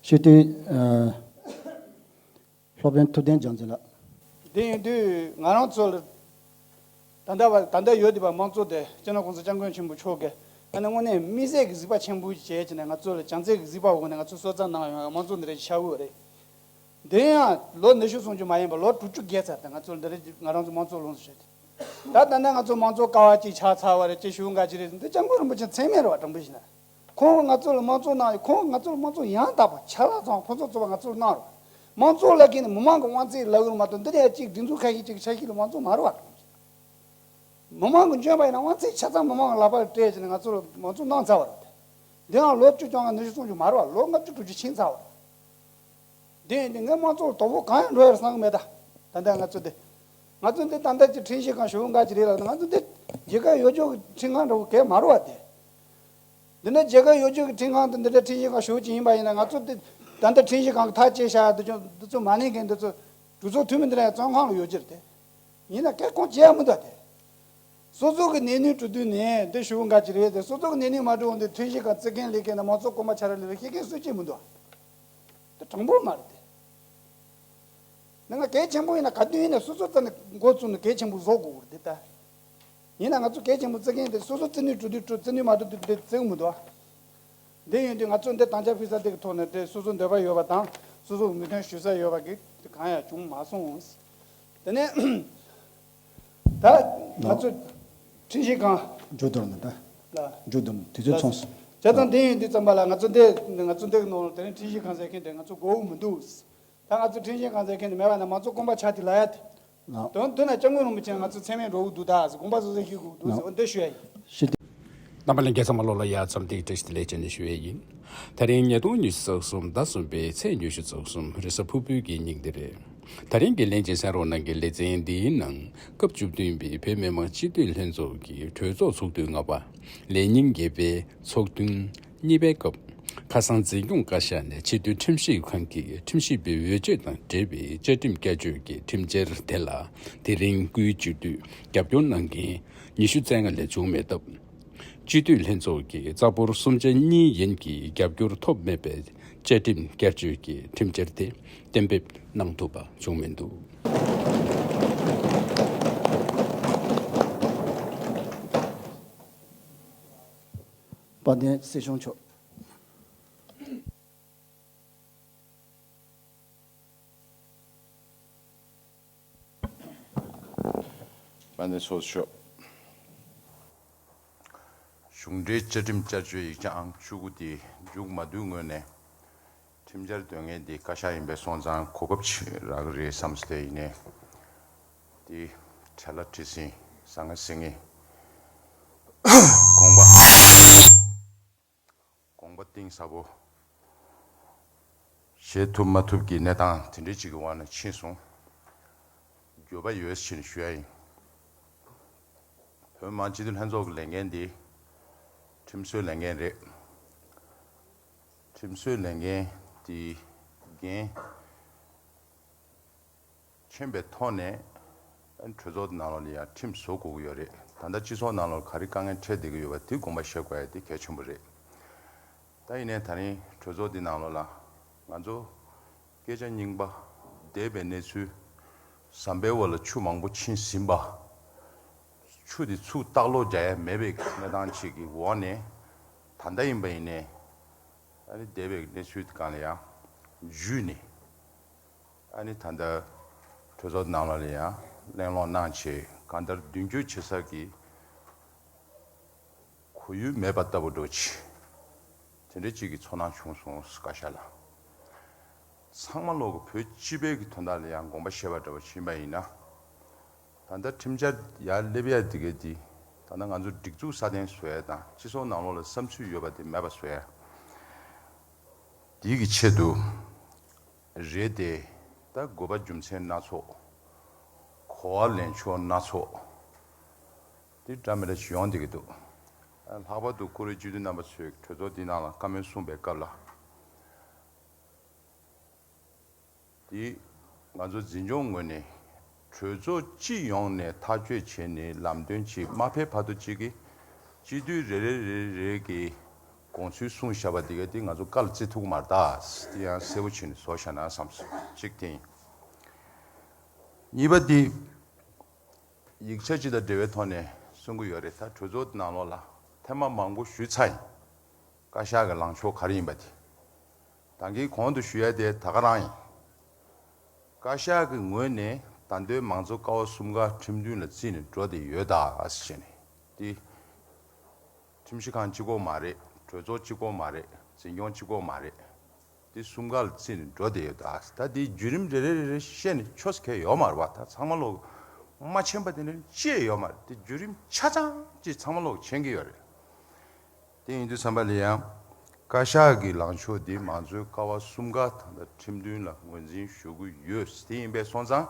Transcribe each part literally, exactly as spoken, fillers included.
སྤྱི་འཐུས་ཨ་སློབ་དཔོན་ཐུབ་བསྟན་རྒྱལ་མཚན་ལགས། དེ་ཡིན་དུས་ང་རང་ཚོ་ལ་ད་ལྟ་བ་ད་ལྟ་ཡོད་བསྡད་པ་དམངས་གཙོ་དེ་སྤྱི་ནོར་༸གོང་ས་༸སྐྱབས་མགོན་ཆེན་པོ་མཆོག་གིས་ཨ་ནི་དངོས་གནས་དམིགས་བསལ་གྱི་གཟིགས་པ་ཆེན་པོ་བྱས་བྱས་ནས་ང་ཚོ་ལ་བྱམས་བརྩེ་གི་གཟིགས་པ་འོག་ནས་ང་ཚོ་གསོལ་རས་གནང་ཡོང་ཡ་དམངས་གཙོ་འདི་འདྲ་ཞིག་ཆགས་ཀྱི་ཡོད་རེད། དེ་ཡང་ལོ་ཉི་ཤུ་སོང་རྒྱུ་མ་ཡིན་པར་ལོ་དྲུག་ཅུ་བརྒལ་ཚར་ཏེ་ང་ཚོ་འདི་རེད། ང་རང་ཚོ་དམངས་གཙོ་ལོངས་སུ་སྤྱོད་དེ། ད་ད་ལྟ་ང་ཚོ་དམངས་གཙོ་ཀ་བ་གཅིག་ཆགས་ཚར་བ་རེད། ཅེས་ཞུ་འགའ་ཅི་རེད་འདི་སྐྱབས་མགོན་རིན་པོ་ཆེ་མཚན་སྨད་རེད་བ། དྲང་པོ་ཞུས་ན། ཁོང་གིས་ང་ཚོ་ལ་དམངས་གཙོ་གནང་ཡོད། ཁོང་གིས་ང་ཚོ་ལ་དམངས་གཙོ་ཡང་དག་པ་ཆ་ལག་ཚང་བ་ཕུན་སུམ་ཚོགས་པ་ང་ཚོ་ལ་གནང་རོགས། དམངས་གཙོ་ལབ་མཁན་ནི་མི་མང་གི་དབང་ཚད་ལབ་ཀྱི་རེད་མ་གཏོགས་འདི་ནས་གཅིག་སྒྲིག་འཛུགས་ཁ་ཤས་ཅིག་གི་ཆ་ཤས་ལ་དམངས་གཙོ་མ་རེད་བ། དྲང་པོ་ཞུས་ན། མི་མང་གིས་འཇོན་པ་ཡིན་ན་དབང་ཚད་ཆ་ཚང་མི་མང་གི་ལག་པར་སྤྲད་བྱས་ནས་ང་ཚོ་ལ་དམངས་གཙོ་གནང་ཚར་བ་རེད། འདི་ཡང་ལོ་བཅུ་བཅོ་ལྔ་ཉི་ཤུ་སོང་རྒྱུ་མ་རེད་བ། ལོ་ལྔ་བཅུ་དྲུག་ཅུ་ཕྱིན་ཚར་བ་རེད། དེ་ཡིན་དུས་ངས་དམངས་གཙོ་ལ་དོ་ཕོག་གང་ཡང་འགྲོ་ཡ་རེད་བསམ་གྱི་མེད། ད་ད་ལྟ་ང་ཚོ་འདི་ང་ཚོ་འདི་ད་ལྟ་ཀྱི་ཁྲིམས་ཞིབ་ཁང་ཞུ་འགའ་ཅི་རེད་ལབ་ན། ང་ཚོ་འདི་རྒྱལ་ཁབ་ཡོད་ཆོག་གི་ཁྲིམས་ཁང་འདྲ་བོ་གས་མ་རེད་བ། དེ་འདི་འདྲ་རྒྱལ་ཁབ་ཡོད་ཆོག་གི་ཁྲིམས་ཁང་དང་འདི་འདྲ་ཁྲིམས་ཞིབ་ཁང་ཞུ་གི་ཡིན་པ་ཡིན་ན། ང་ཚོ་འདི་ད་ལྟ་ཁྲིམས་ཞིབ་ཁང་གི་ཐག་བཅད་བཞག་ཡ་འདི་ཚོ་འདི་ཚོ་མ་ཉན་མཁན་འདི་ཚོ་གྲོས་ཚོགས་འཐུས་མི་འདི་འདྲ་ཡང་བཙོན་ཁང་ལ་ཡོད་ཀྱི་རེད་དེ། ཡིན་ན་སྐད་ཁོང་བྱེད་ཡ་མི་འདུག་སྟེ། སོ་སོ་གི་གནས་ནུས་གྲུབ་དུས་ནས་འདི་ཞུ་འགའ་ཅི་རེད་དེ། སོ་སོ་གི་གནས་ནུས་མ་གྲུབ་འོང་དུས་ཁྲིམས་ཞིབ་ཁང་རྩིས་མཁན་ལས་མཁན་དང་དམངས་གཙོ་གོང་མ་ཆ་ར་ལས་ལ་བཤད་མཁན་སུ་གཅིག་མི་འདུག་དེ་དྲང་པོ་མ་རེད་དེ། ནི་ང་གལ་ཆེན་པོ་ཡིན་ན་ག་དུས་ཡིན་ན་སོ་སོ་རྩ་ནས་འགོ་བཙུགས་ནས་གལ་ཆེན་པོ་བཟོ་དགོས་རེད་དེ་ད། ཡིན་ན་ང་ཚོ་གལ་ཆེན་པོ་རྩིས་མཁན་དེ་སོ་སོ་རྩིས་ནུས་གྲུབ་དུས་གྲུབ། རྩིས་ནུས་མ་གྲུབ་དུས་དེ་རྩིས་མི་འདུག་དེ་ཡིན་དུས་ང་ཚོ་འདི་དང་ཆ་ཕུལ་ས་དེ་གི་ཐོག་ནས་དེ་སོ་སོ་འདོད་པ་ཡོད་པ་དང་སོ་སོ་མོས་མཐུན་ཞུ་ས་ཡོད་པ་གི་དེ་གང་ཡང་བྱུང་མ་སོང་། དེ་ནས་ད་ང་ཚོ་ཁྲིམས་ཞིབ་ཁང་། ཇོ་དོར་ནི་ད། ལ། ཇོ་དོར་ནི་དུས་ཚོད་ཚང་སོང་། བྱས་ཙང་དེ་ཡིན་དུས་ཙམ་པ་ལ་ང་ཚོ་འདི་ང་ཚོ་འདི་གི་ནང་ལ་དེ་རིང་ཁྲིམས་ཞིབ་ཁང་ཟེར་མཁན་དེ་ང་ཚོ་དགོས་མི་འདུག་ད་ང་ཚོ་ཁྲིམས་ཞིབ་ཁང་ཟེར་མཁན་དེ་མེད་པ་ན་དམངས་གཙོ་གོང་མ་ཆགས་དེ་ལ་ཡ་དེ། ལགས། དོན་དུ་ན་སྐྱབས་མགོན་རིན་པོ་ཆེ་ང་ཚོ་མཚན་སྨད་འགྲོ་གི་འདུག་ད་ཟེར་དགོངས་པ་རྫོགས་ཚར་ཞུ་གི་འདུག་ཟེར། ལགས། འོ་འདི་ཞུ་ཡ་ཡིན། ཞུ་དེ། རྣམ་པ་ལྷན་རྒྱས་ཚང་མ་ལོ་ལ་ཡ་འཚམས་འདྲི་བཀྲ་ཤིས་བདེ་ལེགས་བྱས་ནས་ཞུ་ཡ་ཡིན། ད་རིང་ཉིས་སྟོང་ཉི་ཤུ་རྩ་གསུམ་ཟླ་གསུམ་པའི་ཚེས་ཉི་ཤུ་རྩ་གསུམ་རེས་གཟའ་ཕུར་བུའི་གི་ཉིན་དེ་རེད། ད་རིང་གི་ལྷན་རྒྱས་གསན་རོགས་གནང་གི་ལེ་ཚན་འདིའི་ནང་སྐབས་བཅུ་བདུན་པའི་བོད་མི་མང་སྤྱི་འཐུས་ལྷན་ཚོགས་ཀྱི་གྲོས་ཚོགས་ཚོགས་དུས་ལྔ་པ་ལས་ཉིན་བརྒྱད་པའི་ཚོགས་ཐུན་གཉིས་པའི་སྐབས། ཁ་སང་འཛིན་སྐྱོང་བཀའ་ཤག་ནས་ཆེས་མཐོའི་ཁྲིམས་ཞིབ་ཁང་གིས་ཁྲིམས་ཞིབ་པའི་འོས་ཆོས་དང་འབྲེལ་བའི་བཅའ་ཁྲིམས་བསྐྱར་བཅོས་ཀྱི་ཁྲིམས་འཆར་དེ་ལ་དེ་རིང་སྐུའི་སྤྱི་འཐུས་རྒྱབ་སྐྱོར་གནང་མཁན་ཉི་ཤུ་རྩ་ལྔ་ལས་བྱུང་མེད་སྟབས། སྤྱི་འཐུས་ལྷན་ཚོགས་ཀྱིས་རྩ་འབོར་གསུམ་ཆ་གཉིས་ཡན་གྱི་རྒྱབ་སྐྱོར་ཐོབ་མེད་པས་བཅའ་ཁྲིམས་བསྐྱར་བཅོས་ཀྱི་ཁྲིམས་འཆར་དེ་གཏན་འབེབས་གནང་ཐུབ་པ་བྱུང་མི་འདུག་དཔལ་ལྡན་སྲིད་སྐྱོང་མཆོག་དཔལ་ལྡན་ཚོགས་གཙོ་མཆོག་གཞུང་འབྲེལ་བཅའ་ཁྲིམས་བསྐྱར་བཅོས་ཡིག་ཆ་ཨང་བཅུ་དགུ་དེ་མཇུག་མ་བསྡུས་སྔོན་ནས་ཁྲིམས་འཆར་འདོན་མཁན་དེ་བཀའ་ཤག་ཡིན་པས་སོང་ཙང་གོ་སྐབས་ཆེ་རག་གི་རེད་བསམ་སྟེ། ཡིན་ནའི་དེ་བྲེལ་ལ་བྲེལ་ཟིང་ཟང་ངེ་ཟིང་ངེ་དགོངས་པ། དགོངས་པ་གཏིང་ཟབ་པོ་བཞེས་ཐུབ་མ་ཐུབ་ཀྱི་གནས་སྟངས་དེ་འདྲའི་ཅིག་གི་འོག་ནས་ཕྱིན་སོང་། འགྱོད་པ་ཡོད་ཕྱིན་ཞུ་ཡ་ཡིན། བོད་མི་མང་སྤྱི་འཐུས་ལྷན་ཚོགས་ཀྱི་ལས་འགན་འདི་ཁྲིམས་བཟོའི་ལས་འགན་རེད། ཁྲིམས་བཟོའི་ལས་འགན་འདི་འགན་ཆེན་པོའི་ཐོག་ནས་གྲོས་ཚོགས་ནང་ལོགས་ལ་ཡང་ཁྲིམས་བཟོ་དགོས་ཀྱི་ཡོད་རེད། ད་ལྟ་སྤྱི་ཚོགས་ནང་ལོགས་ག་རེ་དཀའ་ངལ་འཕྲད་བསྡད་ཀྱི་ཡོད་པ་དེ་དགོངས་པ་བཞེས་དགོས་ཡ་དེ་གལ་ཆེན་པོ་རེད། ད་ཡིན་ནའི་ད་རིང་གྲོས་ཚོགས་འདི་ནང་ལོགས་ལ་ང་ཚོ་སྐད་ཆ་རྙིང་པ་འདས་པའི་གནས་ཚུལ། ཟམ་པའི་འོག་ལ་ཆུ་མང་པོ་ཕྱིན་ཟིན་པ། ཆུ་དེ་ཚུར་བཏགས་ལོག་རྒྱག་ཡ་མེད་པའི་གནས་སྟངས་ཅིག་གི་འོག་ནས། ད་ལྟ་ཡིན་པ་ཡིན་ནའི་ཨ་ནི་འདས་པའི་གནས་ཚུལ་སྒང་ལ་ཡང་འཇུས་ནས། ཨ་ནི་ད་ལྟ་གྲོས་ཚོགས་ནང་ལོགས་ལ་ཡང་གླེང་སློང་གནང་བྱས། གང་ལྟར་མདུན་སྐྱོད་བྱེད་ས་གི་གོ་ཡུལ་མེད་པ་ལྟ་བུ་འདྲ་ཅིག་དེ་འདྲ་ཅིག་གི་ཚོར་སྣང་བྱུང་སོང་། བཀའ་ཤག་ལ། ཚང་མ་ལོག་གི་བོད་སྤྱི་པའི་གི་དོན་དག་ལ་ཡང་དགོངས་པ་བཞེས་པ་འདྲ་བ་ཕྱིན་པ་ཡིན་ན། ད་ལྟ་ཁྲིམས་འཆར་ཡར་སླེབས་ཡ་འདི་ག་འདི་ད་ལྟ་ང་ཚོ་སྒྲིག་འཛུགས་སྲ་བརྟན་བཟོ་ཡ་དང་སྤྱི་ཚོགས་ནང་ལོགས་ལ་བསམ་ཚུལ་ཡོད་པ་དེ་མེད་པ་བཟོ་ཡ། འདི་གི་ཆེད་དུ་རེད་དེ། ད་དགོས་པ་རྒྱུ་མཚན་སྣ་ཚོགས། གོ་བ་ལེན་ཕྱོགས་སྣ་ཚོགས་དེ་འདྲ་མི་འདྲ་ཞིག་ཡོང་བསྡད་ཀྱི་འདུག་ལྷག་པར་དུ་བཀུར་འོས་སྤྱི་འཐུས་རྣམ་པ་ཚོས་གྲོས་ཚོགས་འདི་ནང་ལ་བཀའ་མོལ་གསུངས་པའི་སྐབས་ལ། དེ་ང་ཚོ་འཛིན་སྐྱོང་ངོས་ནས་གྲོས་ཚོགས་སྤྱི་ཡོངས་ནས་ཐག་གཅོད་བྱས་ནས་ལམ་སྟོན་ཅིག་མ་ཕེབས་བར་དུ་གཅིག་གི་སྤྱི་འཐུས་རེ་རེ་རེ་རེ་གི་ དགོངས་ཚུལ་གསུངས་བཞག་པ་འདི་ག་དེ་ང་ཚོ་བཀའ་ལ་བརྩི་ཐུབ་ཀྱི་མ་རེད་ད། དེ་ཡང་གསལ་པོ་བྱས་ནས་བཟོ་བཞག་ན་བསམ་སོང་། གཅིག་དེ་ཡིན། གཉིས་པ་དེ། ཡིག་ཆ་ཅིག་དང་འབྲེལ་བའི་ཐོག་ནས་གསུང་གི་ཡོད་རེད། ད་གྲོས་ཚོགས་ནང་ལོགས་ལ་ཐེངས་མ་མང་པོ་ཞུས་ཚར་ཡིན། བཀའ་ཤག་གི་ལངས་ཕྱོགས་ག་རེ་ཡིན་པ་དེ། ད་གིན་གོང་དུ་ཞུ་ཡ་དེ་ད་ག་རང་ཡིན། བཀའ་ཤག་གི་ངོས་ནས་ད་ལྟའི་མང་གཙོ་ཀ་བ་གསུམ་ཀ་ཁྲིམས་མཐུན་ལ་བརྩིས་ནས་འགྲོ་བསྡད་ཡོད་ད་ཟེར་ནས། དེ་ཁྲིམས་ཞིབ་ཁང་གཅིག་པོ་མ་རེད། གྲོས་ཚོགས་གཅིག་པོ་མ་རེད། འཛིན་སྐྱོང་གཅིག་པོ་མ་རེད། དེ་གསུམ་ཀ་ལ་བརྩིས་ནས་འགྲོ་བསྡད་ཡོད་ད། ད་དེའི་བརྒྱུད་རིམ་རེ་རེ་རེ་རེ་བཤད་ནས་ཆོས་གལ་ཡོད་མ་རེད་བ། ད་ཚང་མ་ལོག་མ་མཁྱེན་པ་དེ་ནི་ཅི་ཡང་ཡོད་མ་རེད། དེ་བརྒྱུད་རིམ་ཆ་ཚང་ཅིག་ཚང་མ་ལོག་མཁྱེན་གྱི་ཡོད་རེད། དེ་ཡིན་དུས་ཙམ་པ་ལ་ཡང་། བཀའ་ཤག་གི་ལངས་ཕྱོགས་འདི་མང་གཙོའི་ཀ་བ་གསུམ་ཀ་ད་ལྟ་ཁྲིམས་མཐུན་ལ་ངོས་འཛིན་ཞུ་གི་ཡོད། དེ་ཡིན་པས་སོང་ཙང་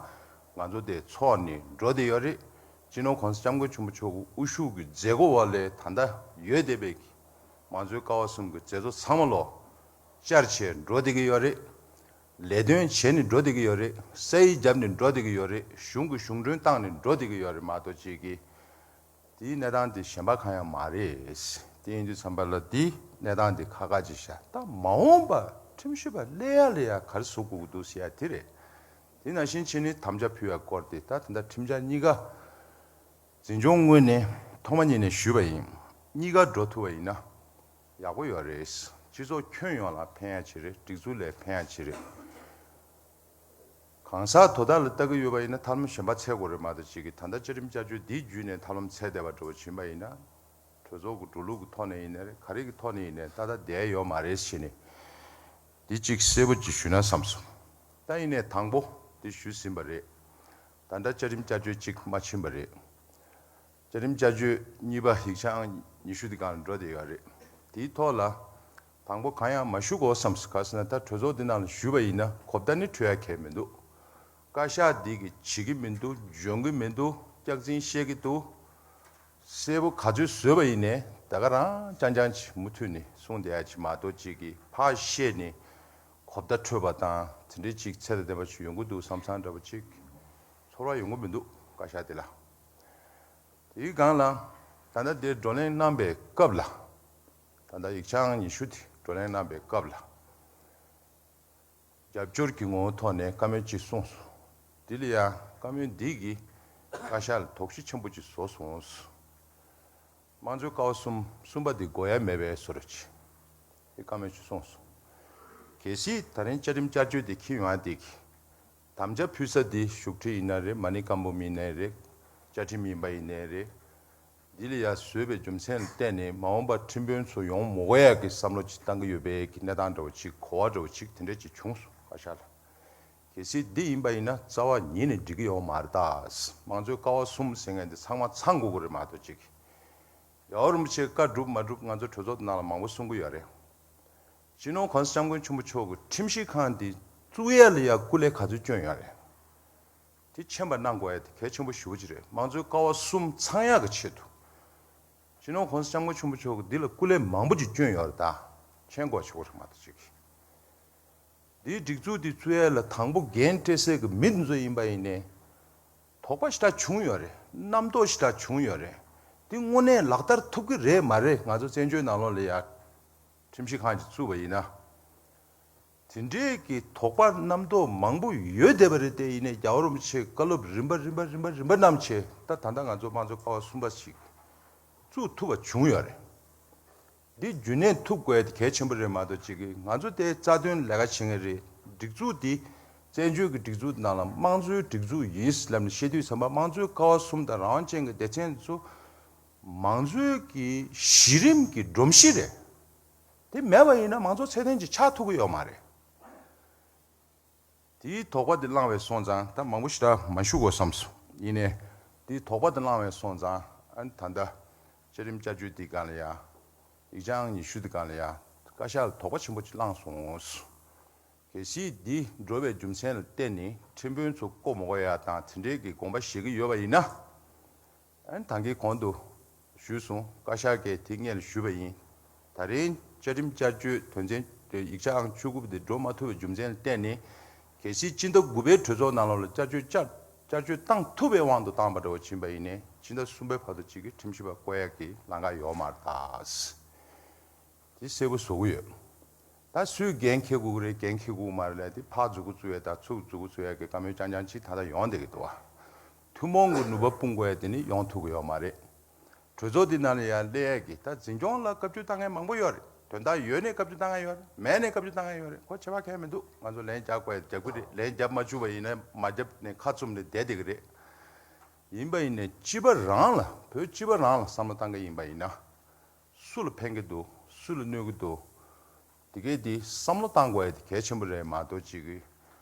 ང་ཚོ་དེ་ཚོགས་ནས་འགྲོ་བསྡད་ཡོད་རེད། སྤྱི་ནོར་གོང་ས་སྐྱབས་མགོན་ཆེན་པོ་མཆོག་གི་དབུ་བཞུགས་ཀྱི་མཛད་སྒོ་འོག་ལས་ད་ལྟ་ཡོད་བསྡད་པའི་མང་གཙོའི་ཀ་བ་གསུམ་གྱི་མཛད་གཙོ་ཚང་མ་ལོ་བཅར་བྱས་འགྲོ་བསྡད་ཀྱི་ཡོད་རེད། ལས་དོན་བྱས་ནས་འགྲོ་བསྡད་ཀྱི་ཡོད་རེད། ས་ཡིག་བརྒྱབ་ནས་འགྲོ་བསྡད་ཀྱི་ཡོད་རེད། གཞུང་གི་གཞུང་མགྲོན་བཏང་ནས་འགྲོ་བསྡད་ཀྱི་ཡོད་རེད་མ་གཏོགས་ཅིག་གིས། དེའི་གནས་སྟངས་དེ་གཞན་པ་གང་ཡང་མ་རེད། དེ་ཡིན་དུས་ཙམ་པ་ལ་དེའི་གནས་སྟངས་དེ་ཁག་ཁག་ཅིག་བཞག་ད་མ་འོངས་པ་ཁྲིམས་ཞིབ་པ་སླེབས་ཡ་ལ་ཡ་ག་རེ་བཟོ་དགོས་ཀྱི་འདུག་ཟེར་ཡ་དེ་རེད། དེ་ནང་བཞིན་བྱས་ནས་དམ་བཅའ་ཕུལ་བའི་སྐོར་དེ་ད་དེ་འདྲ་ཁྲིམས་འཆར་གཉིས་ཀ་འཛིན་སྐྱོང་ངོས་ནས་ཐོག་མ་ཉིད་ནས་ཞུས་པ་ཡིན། གཉིས་ཀ་འགྲོ་ཐུབ་པ་ཡིན་ན་ཡག་པོ་ཡོད་རེད། སྤྱི་ཚོགས་ཁྱོན་ཡོངས་ལ་ཕན་ཡ་ཅིག་རེད། སྒྲིག་འཛུགས་ལ་ཕན་ཡ་ཅིག་རེད། གང་ཟག་དོ་བདག་ལ་ལྟ་གི་ཡོད་པ་ཡིན་ན་ཐབས་ལམ་གཞན་པ་འཚོལ་དགོས་རེད་མ་གཏོགས་ཅིག་གིས་ད་ལྟ་བཅའ་ཁྲིམས་བསྐྱར་བཅོས་འདི་བརྒྱུད་ནས་ཐབས་ལམ་འཚོལ་བསྡད་པ་འདྲ་བོ་ཕྱིན་པ་ཡིན་ན། གྲོས་ཚོགས་ཀྱི་འགྲོ་ལུགས་ཀྱི་ཐོག་ནས་ཡིན་ནའི་རེད། ག་རེ་གི་ཐོག་ནས་ཡིན་ནའི་ཏག་ཏག་བསྡད་ཡོད་མ་རེད་ཟེར་ནས། འདི་གཅིག་གསལ་པོ་ཅིག་ཞུས་ན་བསམ་སོང་། ད་ཡིན་ནའི་དང་པོ་འདི་ཞུས་ཟིན་པ་རེད། ད་ལྟ་བཅའ་ཁྲིམས་བསྐྱར་བཅོས་གཅིག་མ་ཕྱིན་པ་རེད། བཅའ་ཁྲིམས་བསྐྱར་བཅོས་གཉིས་པ་ཡིག་ཆ་ཨང་ཉི་ཤུ་དེ་སྒང་ལ་འགྲོ་བསྡད་ཡོད་རེད། དེའི་ཐོག་ལ་དང་པོ་གང་ཡང་མ་ཞུ་དགོས་བསམ་སོང་། ག་ཟེར་ན་ད་གྲོས་ཚོགས་འདི་ནང་ལ་ཞུས་པ་ཡིན་ན་གོ་བརྡ་ནི་འཕྲོད་ཡ་གལ་མི་འདུག་བཀའ་ཤག་འདི་གིས་བྱེད་ཀྱི་མི་འདུག་འཇོན་གྱི་མི་འདུག་སྐྱག་རྫུན་བཤད་ཀྱི་འདུག་གསལ་པོ་ག་ཚོད་བཟོས་པ་ཡིན་ནའི་ད་ག་རང་རྐྱང་རྐྱང་ཅིག་མུ་མཐུད་ནས་གསུངས་བསྡད་ཡ་ཅིག་མ་གཏོགས་ཅིག་གིས་ཕར་བཤད་ནས་གོ་བརྡ་འཕྲོད་པ་དང་དེ་འདྲའི་ཅིག་ཚད་དང་ལྡན་པ་ཞིག་ཡོང་གི་འདུག་བསམ་བསམ་འདྲ་པོ་ཅིག་ཚོར་བ་ཡོང་གི་མི་འདུག་བཀའ་ཤག་དེ་ལ། དེའི་སྒང་ལ་ད་ལྟ་དེ་བགྲོ་གླེང་གནང་པའི་སྐབས་ལ། ད་ལྟ་ཡིག་ཆ་ཨང་ཉི་ཤུ་དེ་བགྲོ་གླེང་གནང་པའི་སྐབས་ལ། རྒྱབ་སྐྱོར་གྱི་ངོ་བོའི་ཐོག་ནས་བཀའ་མོལ་ཅིག་གསུངས་སོང་། དེ་ལ་ཡང་བཀའ་མོལ་འདི་གིས་བཀའ་ཤག་ལ་དོགས་གཞི་ཆེན་པོ་ཅིག་བཟོ་སོང་། དམངས་གཙོའི་ཀ་བ་གསུམ་གསུམ་པ་འདི་དགོས་ཡ་མེད་པའི་བཟོ་འདྲ་ཅིག་དེ་བཀའ་མོལ་ཅིག་གསུངས་སོང་། གལ་སྲིད་ད་རིང་བཅའ་ཁྲིམས་བསྐྱར་བཅོས་དེ་འཁྱེར་ཡོང་ཡ་དེ་གིས། དམ་བཅའ་ཕུལ་ས་དེ་བཞུགས་ཁྲི་ཡིན་ན་རེད། མ་ཎི་བཀའ་འབུམ་ཡིན་ནའི་རེད། བཅའ་ཁྲིམས་ཡིན་པ་ཡིན་ནའི་རེད། འདི་ལ་ཡ་བཟོས་པའི་རྒྱུ་མཚན་ལ་བརྟེན་ནས་མ་འོངས་པར་ཁྲིམས་དཔོན་ཚོ་ཡོང་མི་དགོས་ཡག་གི་བསམ་བློ་ཅིག་བཏང་གི་ཡོད་པའི་གི་གནས་སྟངས་འདྲ་བོ་ཅིག་གོ་བ་འདྲ་བོ་ཅིག་དེ་འདྲ་ཅིག་བྱུང་སོང་བཀའ་ཤག་ལ། གལ་སྲིད་འདི་ཡིན་པ་ཡིན་ན་རྩ་བ་ཉིད་ནས་འགྲིག་གི་ཡོད་མ་རེད་ད། དམངས་གཙོའི་ཀ་བ་གསུམ་ཟེར་མཁན་འདི་ཚང་མ་ཚང་དགོས་ཀྱི་རེད་མ་གཏོགས་ཅིག་རྒྱལ་བ་རིན་པོ་ཆེ་བཀའ་སྒྲུབ་མ་སྒྲུབ་ང་ཚོ་གྲོས་ཚོགས་ནང་ལ་མང་པོ་གསུང་གི་ཡོད་རེད། སྤྱི་ནོར་གོང་ས་སྐྱབས་མགོན་ཆེན་པོ་མཆོག་གི་ཁྲིམས་ཞིབ་ཁང་འདི་བཙུགས་ཡ་ལ་ཡ་སྐུ་ལས་ག་ཚོད་བསྐྱོན་ཡོད་རེད། དེ་མཁྱེན་པ་གནང་དགོས་ཡ་དེ་གལ་ཆེན་པོ་ཞེ་པོ་ཅིག་རེད། དམངས་གཙོའི་ཀ་བ་གསུམ་ཚང་ཡག་གི་ཆེད་དུ། སྤྱི་ནོར་གོང་ས་སྐྱབས་མགོན་ཆེན་པོ་མཆོག་གིས་འདི་ལ་སྐུ་ལས་མང་པོ་ཅིག་བསྐྱོན་ཡོད་རེད་ད། མཁྱེན་དགོས་ཆེ་བོ་རེད་མ་གཏོགས་ཅིག་འདིའི་སྒྲིག་འཛུགས་འདི་བཙུགས་ཡ་ལ་དང་པོ་འགན་འཁྲི་སའི་གི་མི་འདི་ཚོ་ཡིན་པ་ཡིན་ནའི། དོགས་པ་ཞེ་དྲག་བྱུང་ཡོད་རེད། རྣམ་རྟོག་ཞེ་དྲག་བྱུང་ཡོད་རེད། འདི་དངོས་གནས་ལག་བསྟར་ཐུབ་ཀྱི་རེད་མ་རེད། ང་ཚོ་བཙན་བྱོལ་ནང་ལོགས་ལ་ཡ། ཁྲིམས་ཞིབ་ཁང་ཅིག་བཙུགས་པ་ཡིན་ན། དེ་འདྲའི་གི་དོགས་པ་རྣམ་རྟོག་མང་པོ་ཡོད་བསྡད་པ་རེད་དེ། ཡིན་ནའི་རྒྱལ་བ་རིན་པོ་ཆེའི་བཀའ་སློབ་རིམ་པ་རིམ་པ་རིམ་པ་རིམ་པ་བསྣམས་བྱས་ད་ད་ལྟ་ང་ཚོ་དམངས་གཙོ་ཀ་བ་གསུམ་པ་ཞིག་བཙུགས་ཐུབ་པ་བྱུང་ཡོད་རེད། འདི་རྒྱུན་གནས་ཐུབ་དགོས་དེ་གལ་ཆེན་པོ་རེད་མ་གཏོགས་ཅིག་གིས་ང་ཚོ་དེ་རྩ་དོན་ལས་ཀ་བྱེད་མཁན་རེད། སྒྲིག་འཛུགས་འདི་བཙན་བྱོལ་གྱི་སྒྲིག་འཛུགས་ནང་ལ་དམངས་གཙོའི་སྒྲིག་འཛུགས་ཡིན་ལབ་ནས་བཤད་དུས་ཙམ་པ་དམངས་གཙོའི་ཀ་བ་གསུམ་དང་རང་དབང་ཅན་གྱི་སྡེ་ཚན་ཚོ་མང་གཙོའི་གི་གཞི་རིམ་གྱི་སྒྲོམ་གཞི་རེད། དེ་མེད་པ་ཡིན་ན་མང་གཙོ་ཚད་ལྡན་ཅིག་ཆགས་ཐུབ་ཀྱི་ཡོད་མ་རེད། དེའི་དོགས་པ་དེ་བསླངས་པས་སོང་ཙང་ད་མང་པོ་ཞེ་དྲག་མ་ཞུ་དགོས་བསམ་སོང་། ཡིན་ནའི་དེའི་དོགས་པ་དེ་བསླངས་པས་སོང་ཙང་ཨ་ནི་ད་ལྟ་བཅའ་ཁྲིམས་བསྐྱར་བཅོས་དེའི་སྒང་ལ་ཡ། ཡིག་ཆ་ཨང་ཉི་ཤུ་དེ་སྒང་ལ་ཡ་བཀའ་ཤག་ལ་དོགས་པ་ཆེན་པོ་ཅིག་བསླངས་སོང་། གལ་སྲིད་འདི་འགྲོ་བའི་རྒྱུ་མཚན་ལ་བརྟེན་ནས་ཁྲིམས་དཔོན་ཚོ་བསྐོ་མ་དགོས་ཡ་དང་དེ་འདྲའི་གི་དགོངས་པ་བཞེས་ཀྱི་ཡོད་པ་ཡིན་ན། ཨ་ནི་ད་གིན་གོང་དུ་ཞུས་སོང་། བཀའ་ཤག་གིས་དེ་སྔོན་ལ་ཞུས་པ་ཡིན། ད་རིང་བཅའ་ཁྲིམས་བསྐྱར་བཅོས་དོན་ཚན་ཡིག་ཆ་ཨང་བཅུ་དགུ་པ་དེ་འགྲོ་མ་ཐུབ་པའི་རྒྱུ་མཚན་ལ་བརྟེན་ནས། གལ་སྲིད་སྤྱི་ཟླ་དགུ་པའི་གྲོས་ཚོགས་ནང་ལོགས་ལ་བསྐྱར་བཅོས་བསྐྱར་བསྐྱར་བཅོས་བཏང་ཐུབ་པའི་དབང་དུ་བཏང་པ་འདྲ་བོ་ཕྱིན་པ་ཡིན་ནའི་སྤྱི་ཟླ་གསུམ་པའི་བར་དུ་གཅིག་གི་ཁྲིམས་ཞིབ་པ་བསྐོ་ཡག་གི་ལམ་ཁ་ཡོད་མ་རེད་ད། དེ་གསལ་པོ་བཟོ་གི་ཡོད། ད་སུས་འགན་འཁྱེར་དགོས་ཀྱི་རེད། འགན་འཁྱེར་དགོས་ཀྱི་མ་རེད་ལབ་དེ་ཕར་མཛུབ་གུ་བཙུགས་ཡས་དང་ཚུར་མཛུབ་གུ་བཙུགས་ཡས་ཀྱི་བཀའ་མོལ་རྐྱང་རྐྱང་ཅིག་ད་ལྟ་ཡོང་བསྡད་ཀྱི་འདུག་བ། ཐུན་མོང་གི་ནུས་པ་སྤུངས་དགོས་ཡས་དེ་ནི་ཡོང་ཐུབ་ཀྱི་ཡོད་མ་རེད། གྲོས་ཚོགས་འདི་ནང་ལ་ཡང་སླེབས་ཡས་ཀྱི་ད་འཛིན་སྐྱོང་ལ་བཀའ་བཀྱོན་བཏང་མཁན་མང་པོ་ཡོད་རེད། དོན་དག་ཡོད་ནས་བཀའ་བཀྱོན་བཏང་མཁན་ཡོད་རེད། མེད་ནས་བཀའ་བཀྱོན་བཏང་མཁན་ཡོད་རེད། ཁོ་བྱེད་པ་གང་ཡང་མི་འདུག་ང་ཚོ་ལན་རྒྱག་དགོས་ཡས་རྒྱག་གི་རེད། ལན་རྒྱབ་མ་བཅུག་པ་ཡིན་ན་མ་རྒྱབ་ནས་ཁ་བཙུམ་ནས་བསྡད་བསྡད་ཀྱི་རེད། ཡིན་པ་ཡིན་ནས་སྤྱི་པ་རང་ལ་བོད་སྤྱི་པ་རང་ལ་བསམ་བློ་བཏང་གི་ཡིན་པ་ཡིན་ན། སུ་ལ་ཕན་གྱི་འདུག་སུ་ལ་གནོད་ཀྱི་འདུག་དེ་གས་དེ་བསམ་བློ་བཏང་དགོས་ཡ་དེ་གལ་ཆེན་པོ་རེད་མ་གཏོགས་ཅིག་གི་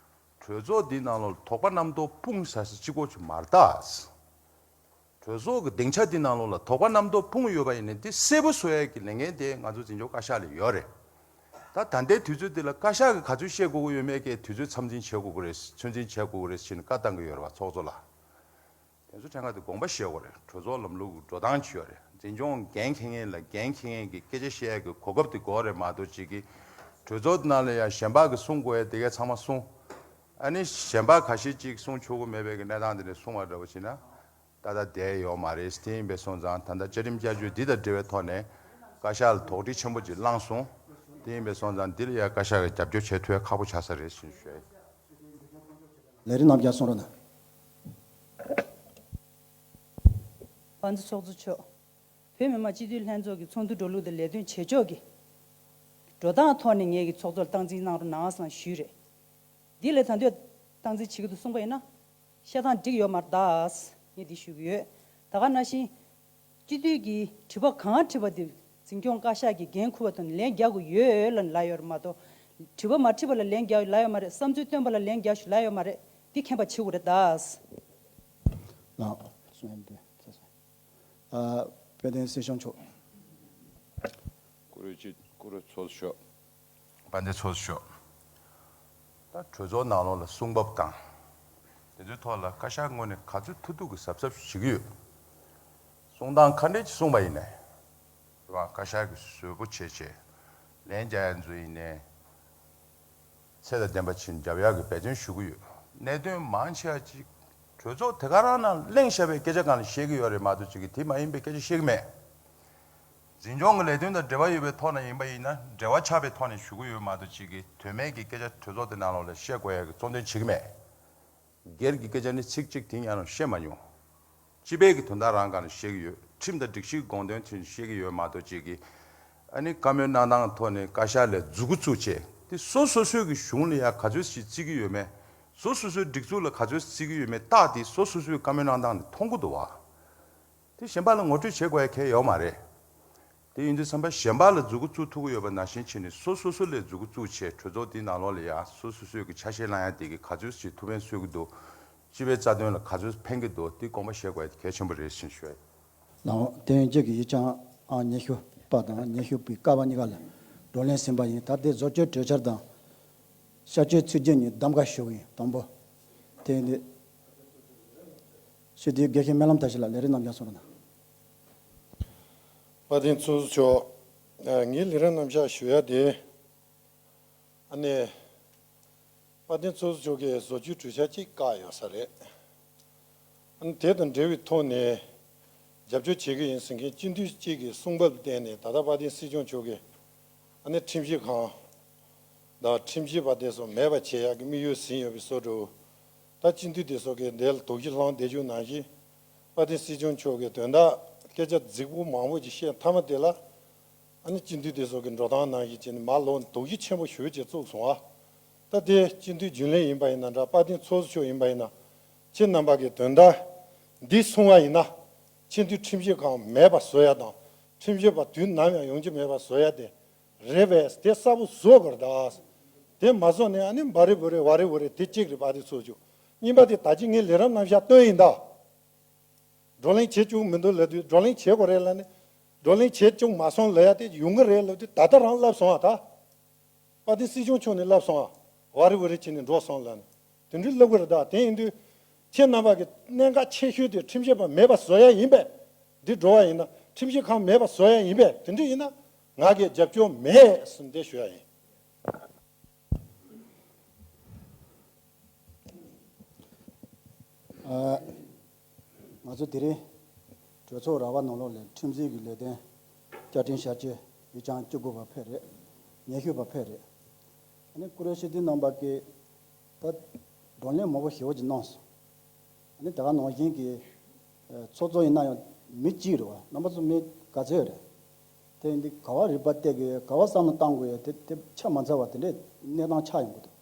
གྲོས་ཚོགས་འདི་ནང་ལོགས་དོགས་པ་རྣམ་རྟོག་སྤུངས་ས་ས་གཅིག་པོ་ཅིག་མ་རེད་ད། གྲོས་ཚོགས་ཀྱི་སྡིངས་ཆ་འདི་ནང་ལོགས་ལ་དོགས་པ་རྣམ་རྟོག་སྤུངས་ཡོད་པ་ཡིན་ན་དེ་གསལ་པོ་བཟོ་ཡ་གི་ལས་འགན་དེ་ང་ཚོ་འཛིན་སྐྱོང་བཀའ་ཤག་ལ་ཡོད་རེད། ད་ད་ལྟའི་དུས་ཚོད་འདི་ལ་བཀའ་ཤག་གིས་ག་ཚོད་བཤད་དགོས་ཀྱི་ཡོད་མེད་ཀྱི་དུས་ཚོད་མཚམས་འཛིན་བྱེད་དགོས་ཀྱི་རེད། ཚོད་འཛིན་བྱེད་དགོས་ཀྱི་རེད་ཟེར་ནས་བཀའ་བཏང་གི་ཡོད་རེད་བ་ཚོགས་གཙོ་ལ། དེ་ཚོ་ཕྲན་ཁ་དེ་དགོངས་པ་བཞེས་དགོས་རེད། གྲོས་ཚོགས་ལམ་ལུགས་འགྲོ་སྟངས་ཅིག་ཡོད་རེད། འཛིན་སྐྱོང་འགན་འཁྱེར་མཁན་ལ་འགན་འཁྱེར་མཁན་གྱི་སྐད་ཆ་བཤད་ཡག་གི་གོ་སྐབས་དེ་དགོས་རེད་མ་གཏོགས་ཅིག་གི་གྲོས་ཚོགས་ནང་ལ་ཡང་གཞན་པ་གི་གསུང་དགོས་ཡ་དེ་གས་ཚང་མ་གསུང་། ཨ་ནི་གཞན་པ་ཁ་ཤས་ཅིག་གསུང་ཆོག་གི་མེད་པའི་གི་གནས་སྟངས་དེ་འདྲ་གསུང་བ་འདྲ་བོ་བྱས་ན་ཏག་ཏག་བསྡད་ཡོད་མ་རེད། དེ་ཡིན་པས་སོང་ཙང་ད་ལྟ་བཅའ་ཁྲིམས་བསྐྱར་བཅོས་འདི་དང་འབྲེལ་བའི་ཐོག་ནས་བཀའ་ཤག་ལ་དོགས་འདྲི་ཆེན་པོ་ཅིག་བསླངས་སོང་། དེ་ཡིན་པས་སོང་ཙང་འདི་ལ་ཡང་བཀའ་ཤག་གིས་རྒྱབ་སྐྱོར་བྱེད་ཐུབ་ཡ་ཁག་པོ་ཆགས་ས་རེད་ཞེས་ཞུ་ཡ་ཡིན། ལས་རིམ་རྣམས་ཀྱང་གསུང་རོགས་གནང་། དཔལ་ལྡན་ཚོགས་གཙོ་མཆོག་བོད་མི་མང་སྤྱི་འཐུས་ལྷན་ཚོགས་ཀྱི་ཚོགས་འདུ་འགྲོ་ལུགས་དང་ལས་དོན་བྱེད་ཕྱོགས་ཀྱི་འགྲོ་སྟངས་ཐོག་ནས་ངེད་ཀྱི་ཚོགས་གཙོ་ལ་སྟངས་འཛིན་གནང་རོགས་གནང་ཟེར་ཞུས་རེད། འདི་ལས་ད་འདོད་སྟངས་འཛིན་བྱེད་ཀྱི་འདུག་གསུངས་པ་ཡིན་ན། བཤད་སྟངས་འགྲིག་ཡོད་མ་རེད་ད། ངས་འདི་ཞུ་གི་ཡོད། ད་ག་ནང་བཞིན། སྤྱི་འཐུས་ཀྱིས་དྲི་བ་གང་དྲིས་པ་དེ་འཛིན་སྐྱོང་བཀའ་ཤག་གིས་འགན་འཁུར་བ་དང་ལན་རྒྱག་དགོས་ཡོད་ལབ་ལབ་ཡོད་རེད་མ་གཏོགས། དྲི་བ་མ་དྲིས་པ་ལ་ལན་རྒྱག་ལབ་ཡོད་མ་རེད། བསམ་ཚུལ་བཏོན་པ་ལ་ལན་རྒྱག་ཞུ་ལབ་ཡོད་མ་རེད། འདི་མཁྱེན་པ་བྱེད་དགོས་རེད་ད། ལགས་སོ། ཨ་དཔལ་ལྡན་སྲིད་སྐྱོང་མཆོག་བཀུར་འོས་ཆེ་བཀུར་འོས་ཚོགས་གཙོ་མཆོག་དཔལ་ལྡན་ཚོགས་གཙོ་མཆོག་ད་གྲོས་ཚོགས་ནང་ལོགས་ལ་གསུང་བབ་དང་། དེ་ཚོའི་ཐོག་ལ་བཀའ་ཤག་ངོས་ནས་ག་ཚོད་ཐུབ་ཐུབ་ཀྱི་གཟབ་གཟབ་བྱེད་ཀྱི་ཡོད། གསུང་སྟངས་ག་འདྲས་ཅིག་གསུངས་པ་ཡིན་ནའི། རེད་བ། བཀའ་ཤག་གིས་བཟོད་པོ་བྱས་བྱས། ལན་རྒྱག་ཡ་ཚོ་ཡིན་ནའི། ཚད་དང་ལྡན་པ་ཅིག་རྒྱབ་ཡག་གི་འབད་བརྩོན་ཞུ་གི་ཡོད། གནད་དོན་མང་ཆེ་བ་ཅིག་གྲོས་ཚོགས་དེ་ག་རང་ནང་གླེང་བཞག་པའི་སྐད་ཆ་སྒང་ལ་བཤད་ཀྱི་ཡོད་རེད་མ་གཏོགས་ཅིག་གིས་དེ་མ་ཡིན་པའི་སྐད་ཆ་བཤད་ཀྱི་མེད། འཛིན་སྐྱོང་གི་ལས་དོན་དང་འབྲེལ་བ་ཡོད་པའི་ཐོག་ནས་ཡིན་པ་ཡིན་ན་འབྲེལ་བ་ཆགས་པའི་ཐོག་ནས་ཞུ་གི་ཡོད་མ་གཏོགས་ཅིག་གིས་དོན་མེད་ཀྱི་སྐད་ཆ་གྲོས་ཚོགས་དེ་ནང་ལོགས་ལ་བཤད་དགོས་ཡག་གི་གཙོ་འདོན་བྱེད་ཀྱི་མེད། སྒེར་གྱི་སྐད་ཆ་ནི་ཚིག་གཅིག་དེ་ཡང་བཤད་མ་མྱོང་། སྤྱི་པའི་གི་དོན་དག་རང་སྒང་ལ་བཤད་ཀྱི་ཡོད། ཁྲིམས་དང་སྒྲིག་གཞི་གི་དགོངས་དོན་ཐོག་ནས་བཤད་ཀྱི་ཡོད་མ་གཏོགས་ཅིག་གིས། ཨ་ནི་བཀའ་མོལ་གནང་སྟངས་ཐོག་ནས་བཀའ་ཤག་ལ་མཛུབ་གུ་བཙུགས་བྱས་དེ་སོ་སོ་སོའི་གི་གཞུང་ལ་ཡང་ག་ཚོད་ཞིག་བརྩི་གི་ཡོད་མེད། སོ་སོ་སོའི་སྒྲིག་འཛུགས་ལ་ག་ཚོད་བརྩི་གི་ཡོད་མེད་རྟགས་དེ་སོ་སོ་སོའི་བཀའ་མོལ་གནང་སྟངས་ནས་མཐོང་གི་འདུག་བ། དེ་གཞན་པ་ལ་ངོ་སྤྲོད་བྱེད་དགོས་ཡ་གལ་ཡོད་མ་རེད། དེ་ཡིན་དུས་ཙམ་པ་གཞན་པ་ལ་མཛུབ་གུ་བཙུགས་ཐུབ་ཀྱི་ཡོད་པ་ནང་བཞིན་བྱས་ནས་སོ་སོ་སོ་ལ་མཛུབ་གུ་བཙུགས་བྱས་གྲོས་ཚོགས་འདིའི་ནང་ལོགས་ལ་ཡང་སོ་སོ་སོའི་གི་ཆ་ཤས་བླང་ཡ་དེ་གི་ག་ཚོད་ཅིག་ཐུགས་ཕན་གསོས་ཀྱི་འདུག་སྤྱི་པའི་རྩ་དོན་ལ་ག་ཚོད་ཕན་གྱི་འདུག་དེ་དགོངས་པ་བཞེས་དགོས་ཡ་དེ་གལ་ཆེན་པོ་རེད་ཅེས་ཞུ་ཡ་ཡིན། ལའོ། དེ་ཡང་ཁྱེད་ཀྱི་ཡིག་ཆ་ཨང་ཉི་ཤུ་པ་དང་ཉི་ཤུ་པའི་ཀ་པ་གཉིས་ཀ་ལ་བགྲོ་གླེང་ཟིན་པ་ཡིན། ད་ལྟའི་བཟོ་བཅོས་གྲོས་འཆར་དང་། བསྐྱར་བཅོས་ཚིག་བརྗོད་གཉིས་གདམ་ག་ཞུ་གི་ཡིན། དང་པོ། དེ་ཡིན་དུས། སྤྱི་འཐུས་དགེ་བཤེས་སྨོན་ལམ་བཀྲ་ཤིས་ལགས་ལས་རིམ་རྣམས་ཀྱང་གསུང་རོགས་གནང་། དཔལ་ལྡན་ཚོགས་གཙོ་མཆོག་ཨ། ངས་ལས་རིམ་རྣམས་ཀྱང་ཞུ་ཡ་དེ། ཨ་ནི། དཔལ་ལྡན་ཚོགས་གཙོ་མཆོག་གིས་བཟོ་བཅོས་གྲོས་འཆར་གཅིག་བཀག་ཡོད་ས་རེད། ཨ་ནི་དེ་དང་འབྲེལ་བའི་ཐོག་ནས་རྒྱབ་སྐྱོར་བྱེད་ཀྱི་ཡིན་ཟེར་མཁན་སྤྱི་འཐུས་གཅིག་གི་གསུང་བབ་བརྟེན་ནས་ད་ལྟ་དཔལ་ལྡན་སྲིད་སྐྱོང་མཆོག་གིས་ཨ་ནི་ཁྲིམས་ཞིབ་ཁང་དང་ཁྲིམས་ཞིབ་པ་དེ་ཚོ་མེད་པ་བྱེད་ཡག་གི་དམིགས་ཡུལ་ཟིན་ཡོད་པའི་བཟོ་འདྲ། ད་སྤྱི་འཐུས་དེ་ཚོ་གིས་འདིར་དོགས་གཞི་སློང་བསྡད་རྒྱུ་ནང་བཞིན་དཔལ་ལྡན་སྲིད་སྐྱོང་མཆོག་གིས་དོན་དག་སྐད་ཆ་རྫིག་པོ་མང་པོ་ཅིག་བཤད་མཐའ་མ་དེ་ལ། ཨ་ནི་སྤྱི་འཐུས་དེ་ཚོ་གི་འགྲོ་སྟངས་ནང་བཞིན་བྱས་ནས་མར་ལོག་དོགས་གཞི་ཆེན་པོ་ཞེ་པོ་ཅིག་བཙུགས་སོང་ཨ། ད་དེ་སྤྱི་འཐུས་རྒྱུན་ལས་ཡིན་པ་ཡིན་ན་འདྲ། དཔལ་ལྡན་ཚོགས་གཙོ་མཆོག་ཡིན་པ་ཡིན་ན། ཁྱེད་རྣམ་པ་གི་དོན་དག་འདི་གསུང་བ་ཡིན་ན། སྤྱི་འཐུས་ཁྲིམས་ཞིབ་ཁང་མེད་པ་བཟོ་ཡ་དང་། ཁྲིམས་ཞིབ་པ་དུས་ནམ་ཡང་ཡོང་རྒྱུ་མེད་པ་བཟོ་ཡ་དེ་རེད་པས། དེ་གསལ་པོ་བཟོ་དགོས་རེད་ད། དེ་མ་བཟོ་ནས་ཨ་ནི་འབའ་རི་བུ་རི་ཝ་རི་བུ་རི་དེ་གཅིག་རེད། དཔལ་ལྡན་ཚོགས་གཙོ་མཆོག་གཉིས་པ་དེ་ད་ཅི་ངས་ལས་རིམ་རྣམ་གཞག་སྟོན་ཡིན་ད། བགྲོ་གླེང་བྱེད་བཅུག་མི་འདུག་ལབ་དུས་བགྲོ་གླེང་བྱེད་དགོས་རེད་ལབ་ནས། བགྲོ་གླེང་བྱེད་བཅུག་མ་སོང་ལབ་ཡ་དེ་ཡོང་གི་རེད་ལབ་དུས་ད་ལྟ་རང་ལབ་སོང་ཨ་ད། དཔལ་ལྡན་སྲིད་སྐྱོང་མཆོག་ནས་ལབ་སོང་ཨ། ཝ་རི་ཝ་རི་བྱས་ནས་འགྲོ་སོང་ལབ་ནས། དེ་འདྲའི་ལབ་གི་རེད་ད། དེ་ཡིན་དུས། ཁྱེད་རྣམ་པ་གི་གནད་འགག་ཆེ་ཤོས་དེ་ཁྲིམས་ཞིབ་པ་མེད་པ་བཟོ་ཡ་ཡིན་པས། འདི་འགྲོ་བ་ཡིན་ན་ཁྲིམས་ཞིབ་ཁང་མེད་པ་བཟོ་ཡ་ཡིན་པས། དེ་འདྲ་ཡིན་ན་ང་གིས་རྒྱབ་སྐྱོར་མེད་ཟེར་འདི་ཞུ་ཡ་ཡིན། ཨ། ང་ཚོ་དེ་རིང་གྲོས་ཚོགས་ར་བ་ནང་ལོགས་ལ་ཁྲིམས་འཛིན་གྱི་ལས་དོན་བསྐྱར་སྒྲིང་བསྐྱར་བཅོས་ ཡུལ་ལྗོངས་བཅུ་དགུ་པ་ཕེབས་རེད། ཉན་ཤོས་པ་ཕེབས་རེད། ཨ་ནི་བཀུར་འོས་སྤྱི་འཐུས་རྣམ་པ་གིས་ད་བགྲོ་གླེང་མང་པོ་ཞེ་པོ་ཅིག་གནང་སོང་། ཨ་ནི་དེ་ག་ནང་བཞིན་གྱི་ཚོགས་གཙོ་ཡིན་ན་ཡང་མི་གཅིག་རེད་བ། རྣམ་པ་ཚོ་མི་ག་ཚོད་རེད། དེ་འདི་ག་བ་རིག་པ་གཏད་དགོས་ཡོད། ག་བ་བསམ་བློ་བཏང་དགོས་ཡོད། དེ་དེ་ཆ་མ་འཚལ་བ་དེ་འདྲའི་གནས་སྟངས་ཆགས་ཡོང་གི་འདུག་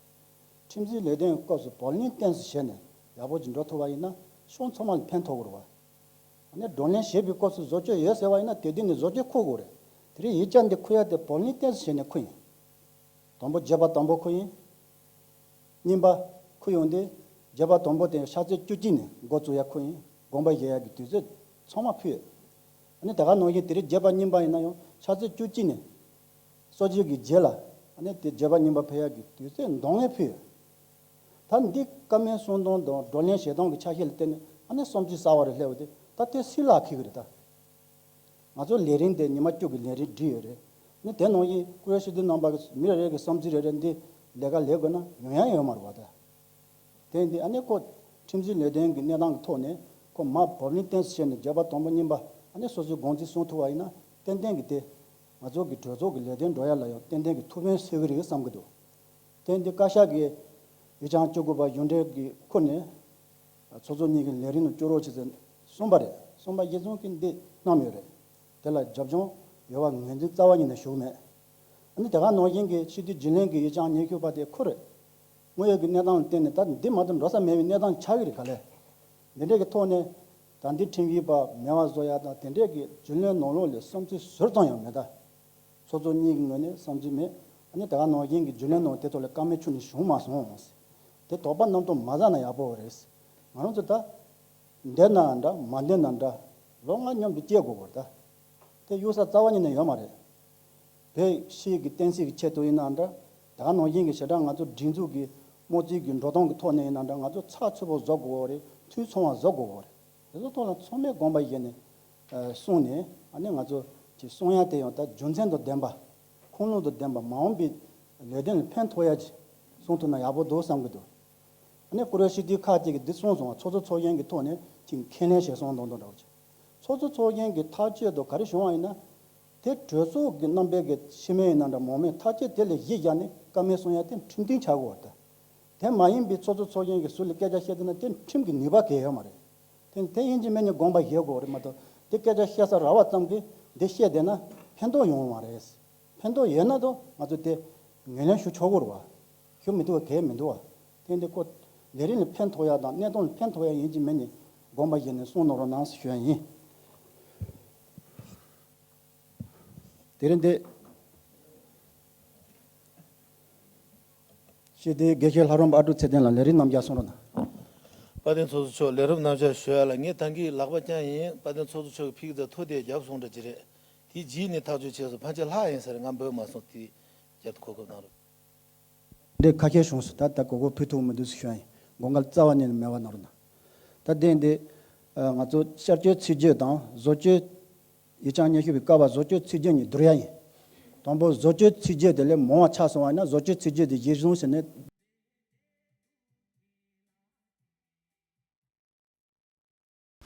ཁྲིམས་འཛིན་ལས་དོན་གྱི་སྐབས་སུ་བགྲོ་གླེང་བརྟན་སུ་བྱས་ནས་ཡག་པོ་ཅིག་འགྲོ་ཐུབ་པ་ཡིན་ན་ཕྱོགས་མཚུངས་པ་ལ་ཕན་ཐོགས་ཀྱི་རེད་བ། ཨ་ནི་བགྲོ་གླེང་བྱེད་པའི་སྐབས་སུ་བཟོ་བཅོས་ཡོད་ཟེར་བ་ཡིན་ན་དེ་དུས་ནས་བཟོ་བཅོས་འཁུར་དགོས་རེད། དེ་རིང་ཡིག་ཆ་འདི་འཁུར་ཡ་དེ་བགྲོ་གླེང་བརྟན་སུ་བྱས་ནས་འཁུར་ཡིན། དང་པོ་བརྗོད་པ་དང་པོ་འཁུར་ཡིན། གཉིས་པ་འཁུར་ཡོང་དུས་བརྗོད་པ་དང་པོ་དེ་ཕྱག་ཚོད་བཅུ་གཅིག་ནས་འགོ་བཙུགས་ཡ་འཁུར་ཡིན། དགོངས་པ་བཞེས་ཡ་གི་དུས་ཚོད་ཚང་མ་ཕུལ་ཡོད། ཨ་ནི་དེ་ག་ནང་བཞིན་དེ་རིང་བརྗོད་པ་གཉིས་པ་ཡིན་ན་ཡང་ཕྱག་ཚོད་བཅུ་གཅིག་ནས་སོ་བཞི་གི་རྗེས་ལ་ཨ་ནི་དེ་བརྗོད་པ་གཉིས་པ་ཕུལ་ཡ་གི་དུས་ཚོད་འདང་ངེས་ཕུལ་ཡོད། ད་འདི་བཀའ་མོལ་གསུང་སྟངས་དང་བགྲོ་གླེང་བྱེད་སྟངས་ཀྱི་ཆ་ཤས་ལ་བརྟེན་ནས་ཨ་ནི་བསམ་ཚུལ་གསར་བ་རེ་སླེབས་པ་དེ་ད་དེ་སྲིད་ལ་འཁེལ་གི་རེད་ད། ང་ཚོ་ལས་རིམ་དེ་ཉི་མ་བཅུ་གི་ལས་རིམ་བསྒྲིགས་ཡོད་རེད། ཨ་ནི་དེ་ནང་བཞིན་བཀུར་འོས་སྤྱི་འཐུས་རྣམ་པ་གི་མི་རེ་རེ་གི་བསམ་ཚུལ་རེ་རེ་འདི་ལས་ཀ་ལས་དགོས་ན་ཡོང་ཡ་ཡོད་མ་རེད་བ་ད། དེ་འདི་ཨ་ནི་ཁོ་ཁྲིམས་འཛིན་ལས་དོན་གྱི་གནས་སྟངས་ཀྱི་ཐོག་ནས་ཁོ་མ་བགྲོ་གླེང་བརྟན་སུ་བྱས་ནས་བརྗོད་པ་དང་པོ་གཉིས་པ་ཨ་ནི་སོ་སོའི་དགོངས་ཚུལ་གསུང་ཐུབ་པ་ཡིན་ན་ཏན་ཏན་གྱི་དེ་ང་ཚོ་གི་གྲོས་ཚོགས་ཀྱི་ལས་དོན་འགྲོ་ཡ་ལ་ཡང་ཏན་ཏན་གྱི་ཐུགས་ཕན་གསོས་ཀྱི་རེད་བསམ་གྱི་འདུག་དེ་འདི་བཀའ་ཤག་གིས་ཡུལ་ལྗོངས་བཅུ་དགུ་པ་གཞུང་འབྲེལ་གྱི་ཁུར་ནས་ཚོགས་གཙོ་གཉིས་ཀྱི་ལས་རིམ་ནང་བཅུག་རོགས་བྱེད་ཟེར་གསུངས་པ་རེད། གསུངས་པ་གཞི་བཟུང་གིས་འདི་གནང་ཡོད་རེད། དེ་ལ་རྒྱབ་ལྗོངས་ཡོད་པ་ངོས་འཛིན་རྩ་བ་ཉིད་ནས་ཞུ་གི་མེད། ཨ་ནི་དེ་ག་ནང་བཞིན་གྱི་སྤྱི་འཐུས་རྒྱུན་ལས་ཀྱི་ཡུལ་ལྗོངས་ཉེན་ཞུགས་པ་དེ་ཁུར་རེད། དངོས་ཡོད་ཀྱི་གནས་སྟངས་ལ་བརྟེན་ནས་ད་འདི་མ་གཏོགས་འགྲོ་ས་མེད་པའི་གནས་སྟངས་ཆགས་ཀྱི་རེད་ག་ལས། འདི་འདྲའི་གི་ཐོག་ནས་ད་འདི་ཁྲིམས་ཞིབ་པ་མེད་པ་བཟོ་ཡ་དང་དེ་འདྲའི་གི་རྒྱུན་ལས་ནང་ལོགས་ལ་བསམ་ཚུལ་ཟུར་ཙམ་ཡང་མེད་ད། ཚོགས་གཙོ་གཉིས་ཀྱི་ངོས་ནས་བསམ་ཚུལ་མེད། ཨ་ནི་ད་ག་ནང་བཞིན་གྱི་རྒྱུན་ལས་ནང་དེ་ཐོག་ལ་བཀའ་མོལ་ཁྱོན་ནས་བྱུང་མ་སོང་། དེ་དོགས་པ་རྣམ་རྟོག་མ་ཟ་ན་ཡག་པོ་རེད། ང་རང་ཚོ་ད་བསྡད་ན་འདྲ་མ་བསྡད་ན་འདྲ་ལོ་ལྔ་མཉམ་དུ་སྐྱེལ་དགོས་པ་རེད་ད། དེ་གཡུག་ས་རྩ་བ་ཉིད་ནས་ཡོད་མ་རེད། བོད་ཕྱི་གི་བསྟན་སྲིད་ཀྱི་ཆེད་དུ་ཡིན་ན་འདྲ། ད་ག་ནང་བཞིན་གྱི་ཞེ་དྲག་ང་ཚོ་སྒྲིག་འཛུགས་ཀྱི་དམངས་གཙོའི་གི་འགྲོ་སྟངས་ཀྱི་ཐོག་ནས་ཡིན་ན་འདྲ། ང་ཚོ་ཚགས་ཚུད་པོ་བཟོ་དགོས་པ་རེད། འཐུས་ཚང་བ་བཟོ་དགོས་པ་རེད། དེ་ཚོ་ཐོག་ལ་ཚང་མས་དགོངས་པ་བཞེས་ནས་ཨ་གསུངས་ནས། ཨ་ནི་ང་ཚོ་གི་གསུང་ཡ་དེ་ཡང་ད་རྒྱུ་མཚན་དང་ལྡན་པ། ཁུངས་ལུང་དང་ལྡན་པ། མ་འོངས་པའི་ལས་དོན་ལ་ཕན་ཐོགས་ཡ་ཅིག་གསུང་ཐུབ་ན་ཡག་པོ་འདུག་བསམ་གྱི་འདུག་ཨ་ནི་བཀུར་འོས་སྤྱི་འཐུས་ཁག་ཅིག་གིས་འདི་གསུངས་སོང་བ། ཚོགས་གཙོ་ཚོགས་གཞོན་གྱི་ཐོག་ནས་ཅིག་ཁས་ལེན་བྱས་སོང་མདོག་མདོག་འདྲ་བོ་ཅིག་ཚོགས་གཙོ་ཚོགས་གཞོན་གྱི་ཐག་གཅོད་དང་ག་རེ་བྱུང་བ་ཡིན་ན། དེ་གྲོས་ཚོགས་ཀྱི་རྣམ་པའི་གི་སྤྱི་མོས་ཡིན་ན་འདྲ་མང་མོས་ཐག་གཅོད་དེ་ལ་གཞི་བཞག་ནས་བཀའ་མོལ་གསུང་ཡ་དེ་ཁྲིམས་མཐུན་ཆགས་དགོས་པ་རེད། དེ་མ་ཡིན་པའི་ཚོགས་གཙོ་ཚོགས་གཞོན་གྱིས་ཟུར་ལ་སྐད་ཆ་བཤད་བསྡད་ན་དེ་ཁྲིམས་ཀྱི་ནུས་པ་གང་ཡང་ཡོད་མ་རེད། དེ་དེ་ཡིན་གཅིག་མིན་གཅིག་དགོངས་པ་བཞེས་དགོས་རེད་མ་གཏོགས། དེ་སྐད་ཆ་བཤད་ས་རག་པ་ཙམ་གྱིས་འདི་བཤད་བསྡད་ན་ཕན་ཐོགས་ཡོང་བ་མ་རེད། ཕན་ཐོགས་ཡོད་ན་ད་ང་ཚོ་དེ་ངོས་ལེན་ཞུ་ཆོག་གི་རེད་བ། ཞུ་མི་ཐུབ་པ་གང་ཡང་མི་འདུག་བ། དེ་འདི་ཁོ་ལས་རིམ་ལ་ཕན་ཐོགས་ཡ་དང་གནས་སྟངས་ལ་ཕན་ཐོགས་ཡ་ཡིན་གཅིག་མིན་གཅིག་དགོངས་པ་བཞེས་ནས་གསུང་གནང་རོགས་གནང་ཞུ་ཡ་ཡིན། དེ་རིང་འདི་སྤྱི་འཐུས་དགེ་བཤེས་ལྷ་རམས་པ་ཨ་ཀྲུག་ཚེ་བརྟན་ལགས་ལས་རིམ་རྣམ་གཞག་གསུང་རོགས་གནང་། དཔལ་ལྡན་ཚོགས་གཙོ་མཆོག་ལས་རིམ་རྣམ་གཞག་ཞུ་ཡ་ལ་ངས་ད་གིན་ལག་པ་བརྐྱངས་ཡིན། དཔལ་ལྡན་ཚོགས་གཙོ་མཆོག་གིས་ཕ་གི་ཚ་ཐུག་དེ་རྒྱབ་སོང་འདྲ་ཅིག་རེད། དེའི་རྗེས་ནས་ཐག་གཅོད་བྱས་སོང་། ཕལ་ཆེར་ལྷག་ཡིན་ས་རེད། ང་འབོད་མ་སོང་། དེའི་རྒྱབ་ཏུ་གོ་སྐབས་གནང་རོགས། འདི་ཁ་ཤས་བྱུང་སོང་། ད་ད་གོ་སྐབས་ཕུལ་ཐུབ་མི་འདུག་ཟེར་ཞུ་ཡ་ཡིན། དགོངས་འགལ་རྩ་བ་ཉིད་ནས་མེད་པ་གནང་རོགས་གནང་། ད་དེ་འདི་ང་ཚོ་བསྐྱར་བཅོས་ཚིག་བརྗོད་དང་བཟོ་བཅོས། ཡིག་ཆ་སྙན་ཞུ་བའི་སྐབས་བཟོ་བཅོས་ཚིག་བརྗོད་གཉིས་བསྡུར་ཡ་ཡིན། དང་པོ་བཟོ་བཅོས་ཚིག་བརྗོད་དེ་ལས་མང་བ་ཆགས་སོང་བ་ཡིན་ན་བཟོ་བཅོས་ཚིག་བརྗོད་དེ་གཞིར་བཟུང་བྱས་ནས་